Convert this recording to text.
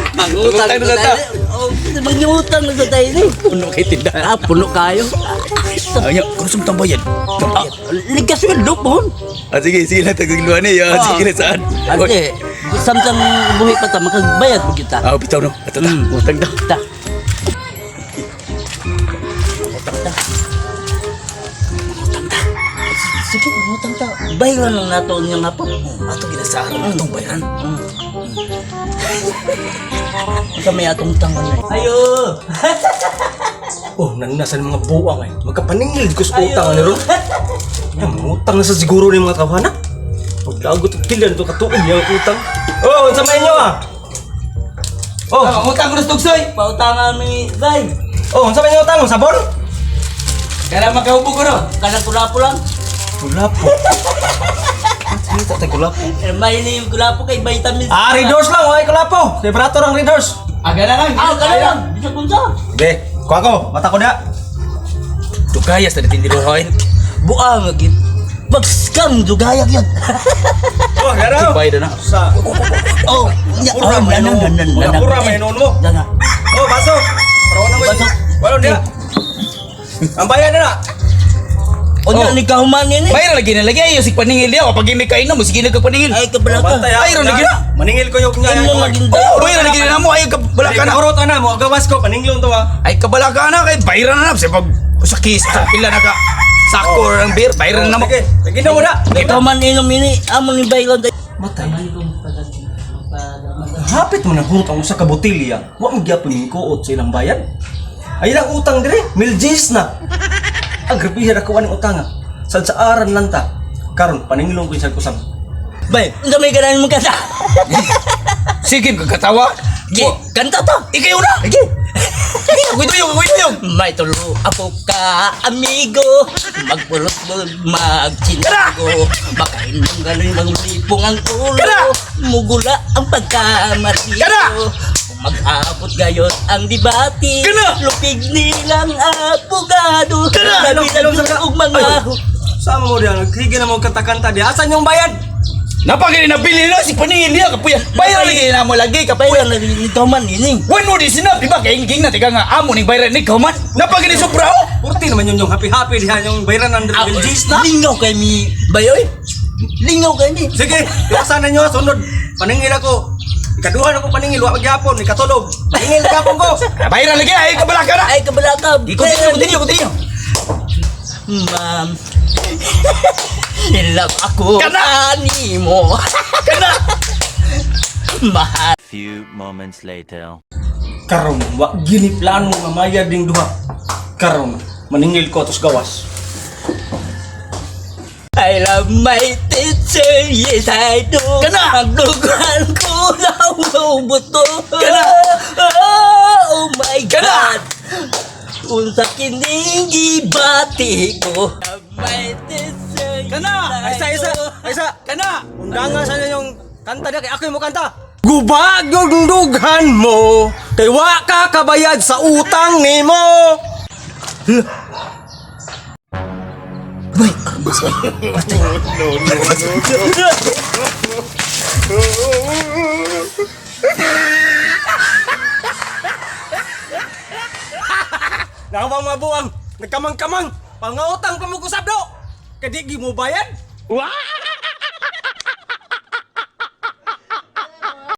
Mangutang na sa ta. Oh, mangutang na sa tayo ni. Puno kay tindahan. Ah, puno kayo. Ay, kung saan bayad? Ah, ligas yung lupon. Ah, sige, sige lang tagluan ni. Ah, sige na saan. Ate, samtang buhi pa ta, makagbayad mo kita. Ah, bitaw no. Ato ta. Utang ta. Ta. Utang ta. Utang ta. Sige, utang ta. Bayaran lang nato ang nga po. Ato ginasahan atong bayaran. Unsa may atong tangon na. Ayo. Oh, nanasan mga buwang ay. Magkapaningil ko sa utang ni ron. Ay, mangutang na sa siguro ni mga tawhana. Paglagot og pila nito katuog niya ang utang. Oh, unsa may inyo ah? Oh, Utang ko na tugsoy. Pautangan mi, bay. oh, unsa may inyo utang? Sabon? Kaya makaupo ko no. Kanang kulapo lang. Kulapo. Sige, tatay kulapo. Eh, may ni yung kulapo kay vitamins. Ah, readers lang, ay kulapo. Vibrator ang readers. Aga na lang. Ah, kana lang. Bisag unsa. Be, kuha ko, mata ko na. Dugayas na tindirohoy. Buang gid. Mag-scam dugayag yan. Oh, yara. Bayad na. Sa Oh, nya, Pura, oh, may nanan, inuon. nanan, Mga nanan. pura, may inuon mo. Dana. Oh, baso. Para wala mo. Baso. Wala niya. Ang bayad na na. Unya Oh. ni kahuman ni. Bayad lagi na lagi ayo si paningil diya kapag may kainom mo sige nagkapaningil. Ay kabala ka. Bantay, ah. Ay, ron lagi na. Maningil ko yung Ay, mo maging Oh, bayad lagi na mo ay kabala ka na. Kurot ana mo gawas ko paninglon to ah. Ay kabala ka na kay bayran na na sa pag sa kiss sa pila na ka. Sako ang beer bayran na mo. Sige, sige na mo na. Ikaw man inom ini, amo ni baylan. Matay. Hapit mo na hurot ang usa ka botelya. Wa mo gyapon ning kuot sa ilang bayad. Ay ilang utang dire, miljis na. Ang grabe ra ko aning utang ah. Sad sa aran lang ta. Karon paninglon ko isang kusab. Bay, unsa may ganan mo kanta? Sige katawa. Gi, kanta ta. Ikaw na. Gi. Ako ito yung. May tulo ako ka amigo, magpulot magchinago, makainom galing maglipong ang ulo, Kana! mugula ang pagkamarito. Kana! Mag-abot gayon ang debate, Kana! lupig nilang abogado, Kana! labi Ilong, ilong, og mga Sama mo diyan, naghige na mo kanta-kanta di. Asan yung bayad? Napagini na bili na si paningil niya kapuya. Bayran lagi na mo lagi kapuya. Bayan na rin ikaw man ini. Wan mo di sinap, di ba? Kay ingking na, tiga nga amo ning bayran ni kauman. Napagini sobra oh. Purti naman yung happy-happy diha yung bayaran ng miljis na. Lingaw kay mi bayoy. Lingaw kay mi. Sige, iwasan ninyo sunod. Paningil ako. Ikaduha na ko paningil, wa magyapon, ikatulog. Paningil gapon ko. Bayran lagi ay kabala ka na. Ay kabala ka. I-continue, continue, continue. Ma'am. In love ako Kana! ani mo. Kana. Mahal. Few moments later. Karon, wa gini plano nga mayad ding duha. Karon, maningil ko atos gawas. I love my teacher, yes I do. Kana! Ang dugan ko na buto. Kana! Oh my Kana! God. Unsa kining gibati ko. Love my teacher, Kana! yes, Isa, I isa, do. isa. Kana. Undangan sa yung kanta niya kay ako yung mo kanta. Gubag yung dughan mo, kay wa ka kabayad sa utang nimo. Bay, armas ay. Patay. Nakabang mabuang, nagkamang-kamang, pangautang pa mo kusab do. Kay di mo bayad. Wah!